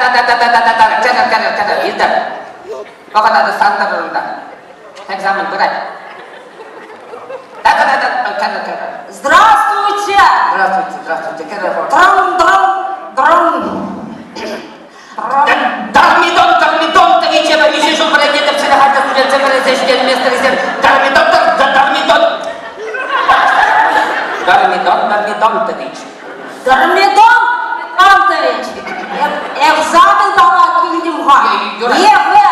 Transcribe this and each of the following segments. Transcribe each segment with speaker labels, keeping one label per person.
Speaker 1: Та-та-та-та-та-та-та-та, чарӑр, чарӑр, чарӑр, иртӗр. Вӑхӑта тӑссан тӑрӑр унта. Экзамен пырать. Та-та-та-та, чарӑр, чарӑр.
Speaker 2: Здравствуйте!
Speaker 1: Здравствуйте, здравствуйте, кӗрӗр.
Speaker 2: Дрын-дрын, дрын.
Speaker 1: Дормидон Дормидонтович эпӗ миҫе ҫул вӗренетӗп чӗлӗ-хатӗр студентсем вӗренсе ҫитерместӗр Дормидон Дормидон Дормидон Дормидонтович.
Speaker 2: Дормидон Антович, экзамен пама килтӗм-ха. ЕГЭ.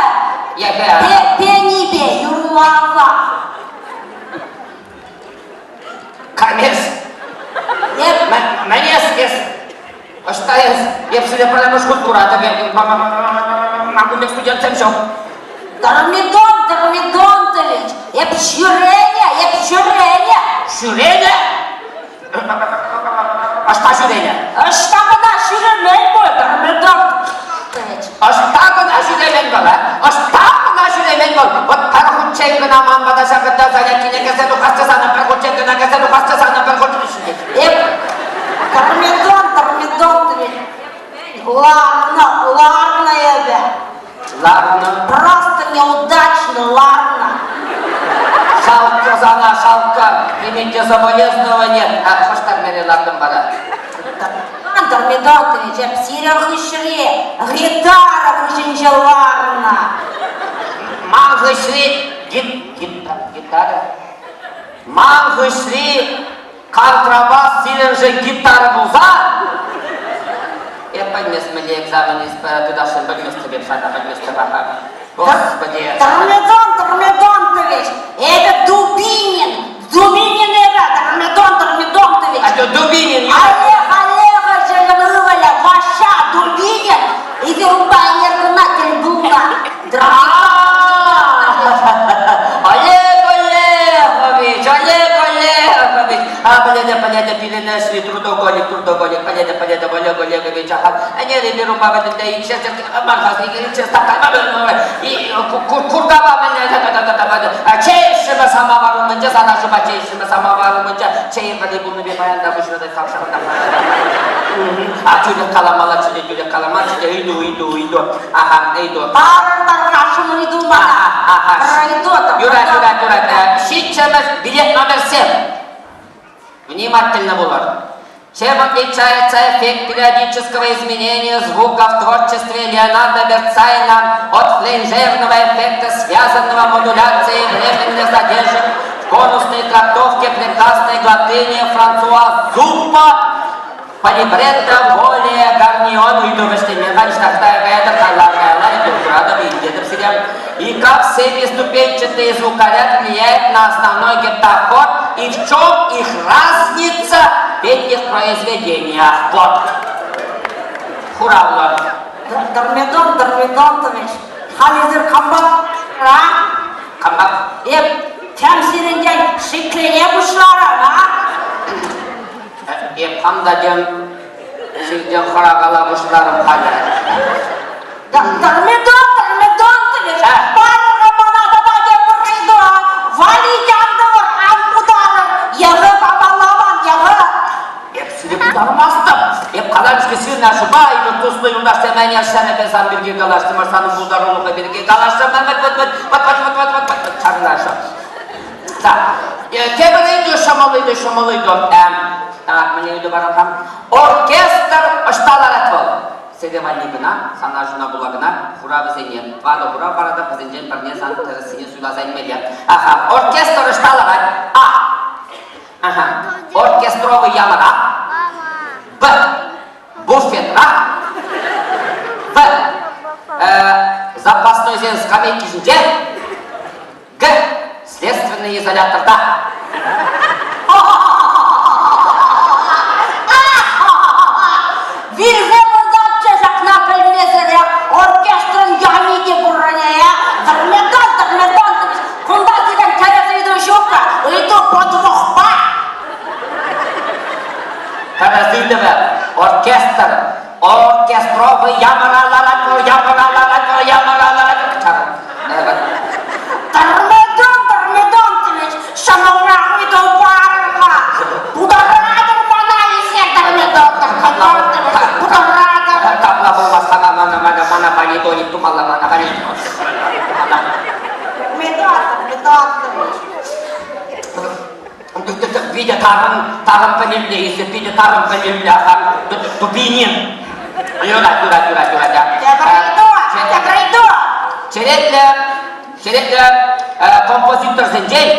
Speaker 1: ЕГЭ.
Speaker 2: Пенипе юрласа.
Speaker 1: Камес. Мӗн эс, эс? Ӑҫта эс? Эп сире пӗрремӗш хут куратӑп. Ман кун пек студентсем ҫук.
Speaker 2: Дормидон Дормидонтович, эп ҫӳренӗ, эп ҫӳренӗ.
Speaker 1: Ҫӳренӗ? Ӑҫта ҫӳренӗ?
Speaker 2: Ӑҫта кӑна ҫӳремен пуль, Дормидонтович.
Speaker 1: Ӑҫта кӑна ҫӳремен вӑл, а? Ӑҫта кӑна ҫӳремен вӑл? Вӑт пӗр хутчен кӑна ман пата ҫакӑнта занятине кӗрсе тухасчӗ санӑн, пӗр хутчен кӑна кӗрсе тухасчӗ санӑн, пӗр хутчен.
Speaker 2: Эп Дормидон Дормидонтович, ларнӑ, ларнӑ эпӗ.
Speaker 1: Ларнӑ.
Speaker 2: Просто неудачно ларнӑ.
Speaker 1: Шалкка сана, шалкка, примите соболезнование. А хӑш мере лартӑм вара?
Speaker 2: Дормидонтович, эп сирӗн хыҫри гитара хыҫӗнче ларнӑ.
Speaker 1: Ман хыҫри гитара? Ман хыҫри контрабас сирӗншӗн гитара пулса эп пӗлмес мӗнле экзамен тытасшӑн пӗлместӗп эп сана пӗлместӗп аха. Господи.
Speaker 2: Дормидон Дормидонтович, это Дубинин, Дубинин это Дормидон Дормидонтович.
Speaker 1: А то Дубинин.
Speaker 2: Олег Олегович ывӑлӗ Ваҫҫа Дубинин эсир унпа ӗнер кӑна тӗл пулнӑ.
Speaker 1: Олег Олегович, Олег Олегович, а пӗлетӗп, пӗлетӗп, пирӗн ӗҫри трудоголик, трудоголик, пӗлетӗп, пӗлетӗп, Олег Олегович, аха, ӗнер эпир унпа пӗтӗмпе икшер мар-ха, икшер стакан куркапа мӗнле чей ӗҫрӗмӗр самовар умӗнче, сана шупа чей ӗҫрӗмӗр самовар умӗнче, чейӗн вӗри пулнипе паян та пуҫра та хавшанта. А тӳрех каламалла, чӗре тӳрех калама, чӗре ыйту, ыйту, ыйту. Аха, ыйту.
Speaker 2: Парӑнтарасшӑн ыйту мана.
Speaker 1: Аха.
Speaker 2: Ыйту.
Speaker 1: Юрать, юрать, юрать. Ҫиччӗмӗш билет номер 7. Внимательно вулӑр. Чем отличается эффект периодического изменения звука в творчестве Леонарда Берцайна от фленжерного эффекта, связанного модуляцией временных задержек в конусной трактовке прекрасной латыни Франсуа Зуппа по либретто более гарнион ыйту вӗҫлемен И как семиступенчатый звукоряд влияет на основной гептаход и в чем их разница в этих произведениях? Вот. Хуравлӑ.
Speaker 2: Дормидон Дормидонтович, халь эсир кампа а?
Speaker 1: Кампа?
Speaker 2: Эп тем сирӗнтен шиклене пуҫларӑм, а?
Speaker 1: Эп хам та тем сиртен хӑракала пуҫларӑм халӗ.
Speaker 2: Дормидон Дормидонтович, парӑр мана тата тепӗр ыйту. Валить ан тӑвӑр, ан путарӑр. Йӑхӑ памалла ман, йӑхӑ.
Speaker 1: Эп сире путармастӑп. Эп калам-ҫке сирӗн ашшӗпа эпир туслӑ юлташсем ӗнер ҫӗрӗпе сан пирки калаҫтӑмӑр, санӑн пултарулӑху пирки калаҫтӑмӑр. Вӑт, вӑт, вӑт, вӑт, вӑт, вӑт, вӑт, вӑт, вӑт, чарӑнаҫҫӗ. Так, тепӗр ыйту, ҫӑмӑл ыйту, ҫӑмӑл ыйту. Так, мӗне ыйту парам-ха? Оркестр ӑҫта ларать вӑл? Сӗве валли кӑна, сана ӑшӑна пула кӑна хуравӗсене тӑватӑ хурав паратӑп, вӗсенчен пӗрне сан тӗрӗссине суйласа илмелле. Аха, оркестр ӑҫта ларать? А. Ага. Оркестровый ямӑра. Б. Буфетра. В. Запаснойсен скамейки ҫинче. Г. Следственный изоляторта.
Speaker 2: Вилсе выртатчӗ ҫакна пӗлмесӗрех оркестрӑн ями те пуррине, Дормидон Дормидонтович, кунта сирӗн тӗрӗс ыйту ҫук-ха, ыйту подвохпа.
Speaker 1: Тӗрӗс ыйтӑвӗ оркестр, оркестровый ямӑра ларать вӑл, ямӑра ларать вӑл, ямӑра ларать.
Speaker 2: Дормидон Дормидонтович, ҫӑмӑлрах ыйту парӑр-ха. Путаратӑр мана илсе, Дормидон Дормидонтович, путаратӑр.
Speaker 1: Капла пулмас, мана, мана, мана. Питӗ тарӑн, тарӑн пӗлӳллӗ эсӗ, питӗ тарӑн пӗлӳллӗ, аха. Тупинин. Юрать, юрать, юрать, юрать.
Speaker 2: Тепӗр ыйту, тепӗр ыйту.
Speaker 1: Черетлӗ, черетлӗ композиторсенчен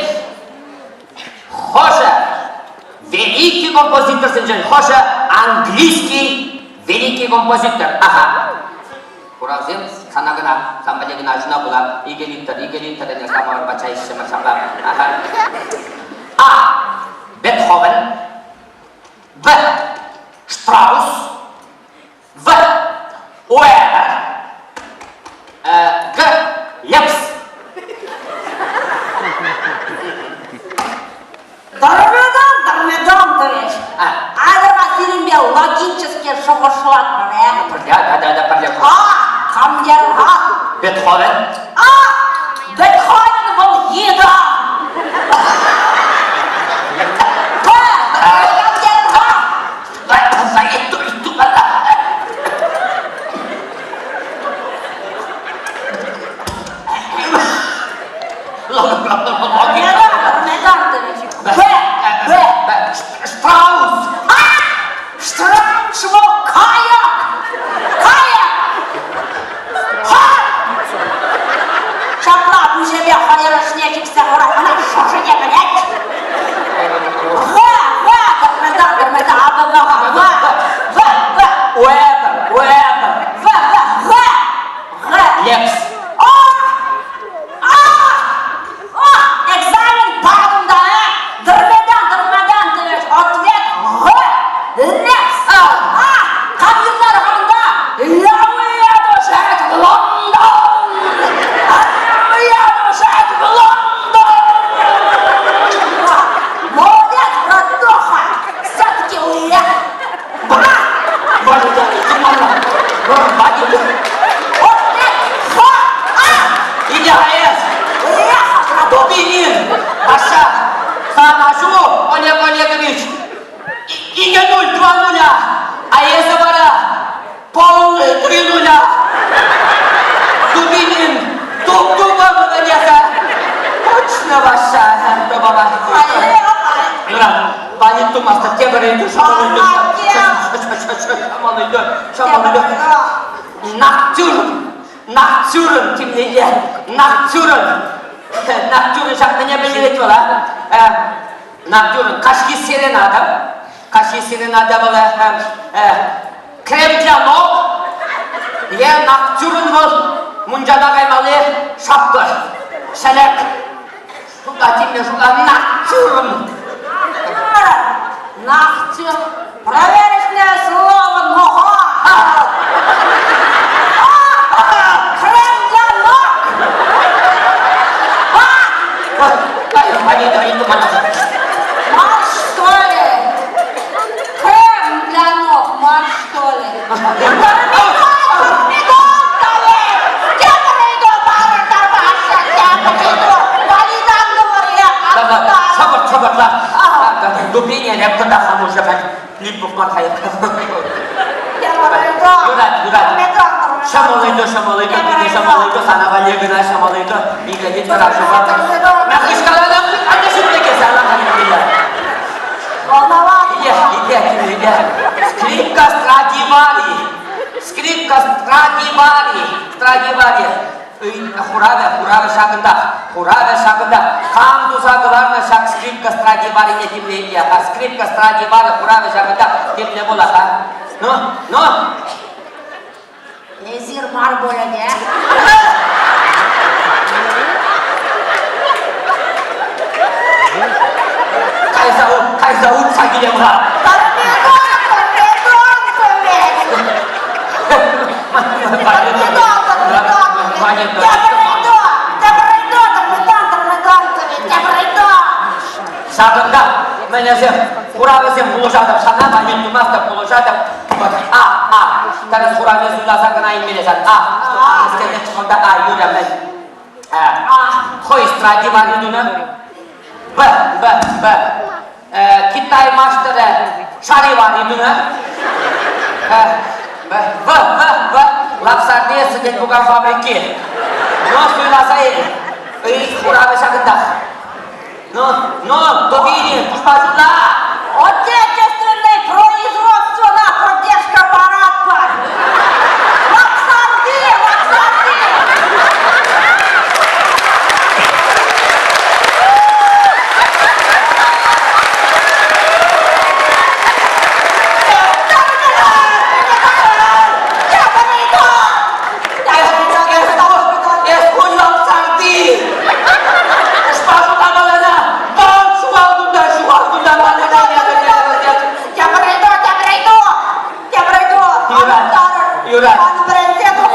Speaker 1: хӑшӗ великий композиторсенчен хӑшӗ английский великий композитор? Аха. Хуравсем сана кӑна, сан патне кӑна ачуна пула икӗ литр, икӗ литр ӗнер самоварпа чай ӗҫсемӗр ҫапла. Аха. А. Бетховен. Б. Штраус. В. Уэбер. Г. Лепс.
Speaker 2: Дормедон, Дормедонтович, айтӑр-ха сирӗнпе логически шухӑшлатпӑр, э?
Speaker 1: Пӗрле, да, да, да, пӗрле.
Speaker 2: А, камдер-ха?
Speaker 1: Бетховен.
Speaker 2: А, Бетховен вӑл йытӑ. Б, камдер-ха? Б, Б.
Speaker 1: Штраус!
Speaker 2: А! Штраус вӑл кайӑк! Кайӑк! Ха! Ҫапла пуҫӗпе хӑйӑр ӑшне чиксе хурать, ӑна шӑшине пӗлет. В, В, тӑрмӑта, тӑрмӑта, А, Б, В, В, В, В.
Speaker 1: Уэбер, Уэбер.
Speaker 2: В, В, Г, Г.
Speaker 1: Лепс.
Speaker 2: А! А! А! Экзамен патӑм та, а? Дормедон, Дормедонтович, ответ Г. Лепс. А! Компьютер ханда Лявыядушек в Лондон! Лявыядушек в Лондон! Молодец, братуха! Все-таки уехал.
Speaker 1: Брат!
Speaker 2: Ответ Х. А!
Speaker 1: Иди, АЭС! Дубинин! Паша! Сан аҫу, Олег Олегович! Икӗ нуль, два нуля! А эсӗ вара полный три нуля! Дубинин! Туп-тупа вӗнесӗ! Точно Ваша! Тупама! Юра, панит тумастӑп, тепӗр ыйту, ҫӑмӑл ыйту. Ҫӑмӑл ыйту, ҫӑмӑл ыйту. Ноктюрн! Ноктюрн темле Ноктюрн! Ноктюрн ҫак мӗне пӗлтерет вӑл, а? Ноктюрн каҫхи серенада. Каҫхи серенада вӑл крем для ног е ноктюрн вӑл мунчана каймалли шапка, ҫӗлӗк. Шутла тимлӗ шутла ноктюрн.
Speaker 2: Ноктюрн. Проверочное слово нога. Крем для ног. Марш, что ли? Крем для ног, марш, что ли?
Speaker 1: Чӑпӑр, чӑпӑрла. Дубине лепкӑта хамуша Липпов мар Юрать, юрать. Ҫӑмӑл ыйту, ҫӑмӑл ыйту, питӗ ҫӑмӑл ыйту, сана валли кӑна ҫӑмӑл ыйту. Икӗ литр шыва. Мә хыҫкаланам, анне ҫӳртеке сана халь Иде, иде, иде. Скрипка Страдивари. Скрипка Страдивари. Страдивари. Хуравӗ, хуравӗ ҫакӑнтах. Хуравӗ ҫакӑнтах. Кам туса кӑларнӑ ҫак скрипка Страдиварине темле иле-ха. Скрипка Страдивари хуравӗ ҫакӑнтах. Темле пула-ха. Ну, ну.
Speaker 2: Эсир мар пуль ӗнтӗ.
Speaker 1: Кайса, кайса утса килем-ха. Ҫакӑнта мӗнесем хуравӗсем пулӑшатӑп сана, панин тумастӑп, пулӑшатӑп. А, а, тӗрӗс хуравне суйласа кӑна илмелле сан. А, мӗскерне чӑхӑнта, а, Юля, мӗн? А, хӑй Страдивари тунӑ. Б, Б, Б. Китай маҫтӑрӗ Шаривари тунӑ. В, В, В, Лапсарти сӗтел-пукан фабрики. Но суйласа ил. Ыйт хуравӗ ҫакӑнтах. Ну, ну, Добини, пуҫпа ҫулла!
Speaker 2: Отечественный производствона поддержка паратпӑр. Ваксанти, ваксанти!
Speaker 1: Эс хуйла сарти! Пуҫпа ҫулла малана! Ван ҫухал кунта, ҫухал кунта, Юрать,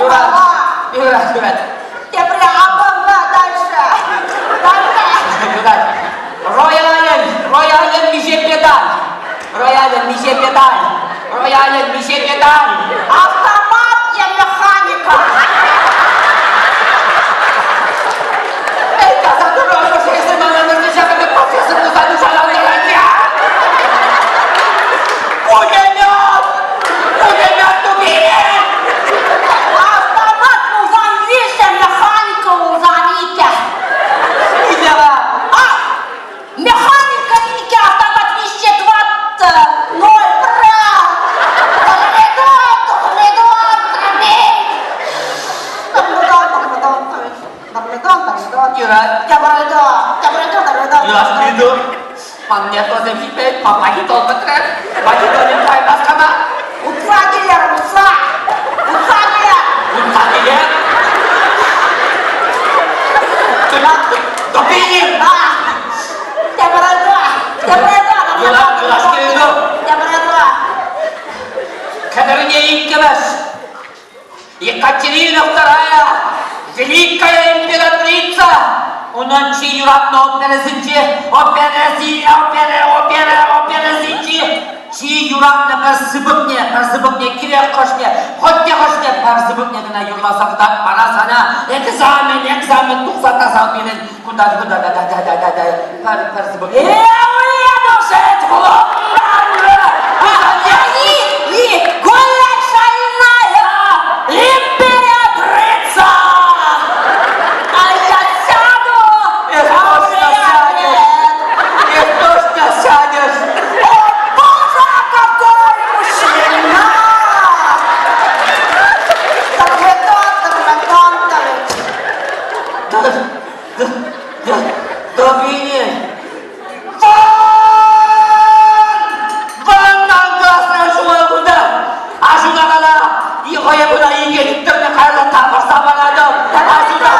Speaker 1: юрать, юрать, юрать.
Speaker 2: Тепре аппамла дальше. Дальше.
Speaker 1: Юрать. Роялӗн, роялӗн миҫе педаль? Роялӗн миҫе педаль? Роялӗн миҫе педаль?
Speaker 2: Автомат е механика?
Speaker 1: Эй, таса турӑ, эсӗ мана ҫакӑн пек профессор пулса нушалантарать. Пулемет! Пулемет тупи!
Speaker 2: Автомат пулсан виҫӗ, механика пулсан иккӗ.
Speaker 1: Иде-ха!
Speaker 2: А, механика иккӗ, автомат виҫҫӗ, тӑваттӑ, ноль, пӗрре. Тӑрмедон, тӑрмедон, тӑрмей. Тӑрмедон, тӑрмедон, тӑрмедон, тӑрмедон.
Speaker 1: Юрать.
Speaker 2: Тӑрмедон, тӑрмедон, тӑрмедон.
Speaker 1: Юлашки ыйту. Манне тосем ҫитмен, папа хитол пӗтрӗ. Пахитонӗн каймас кама.
Speaker 2: Утса килер, утса! Утса килер!
Speaker 1: Утса килер? Добини!
Speaker 2: А, тепӗр ыйту,
Speaker 1: Юлашки ыйту.
Speaker 2: тепӗр ыйту.
Speaker 1: Кӗтӗрне иккӗмӗш. Екатерина Вторая, великая императрица, унӑн чи юратнӑ оперӑсенче, оперӑси, опера, опера, оперӑсенчи чи юратнӑ пӗр сыпӑкне, кирек хӑшне, хӑть те хӑшне пӗр сыпӑкне кӑна юрласа кӑтарт мана сана экзамен, экзамен тухса тасал пирӗн кунта, кунта, да, да, да, да, да, да, пӗр, пӗр сыпӑкне.
Speaker 2: И гулять шальная императрица! А я сяду,
Speaker 1: Эх,
Speaker 2: а у
Speaker 1: точно
Speaker 2: меня
Speaker 1: сядешь!
Speaker 2: нет.
Speaker 1: Эх, точно сядешь!
Speaker 2: О, боже, какой мужчина! Дормидон Дормидонтович!
Speaker 1: Да, да, да, Добини! Вон! Вон ман класран ҫухал кунта! Аҫуна кала, хӑйӗ куна инке тӗттӗмне каялла тавӑрса паратӑп! Аҫуна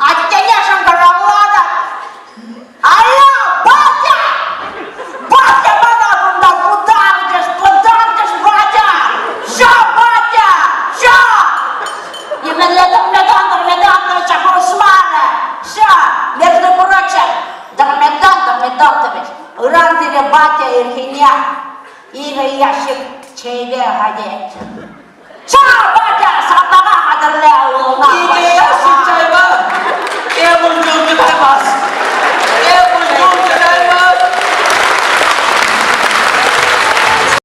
Speaker 2: Аттене шӑнкӑравлатӑп! Алло, батя! Батя мана кунта путарчӗҫ, путарчӗҫ, батя! Ҫо, батя! Ҫо! Нимӗнле Дормидон Дормидонтовича хӑрушмарӗ. Ҫо, между прочим, Дормидон Дормидонтович, ыран сире батя ирхине икӗ ящик чейпе хатет.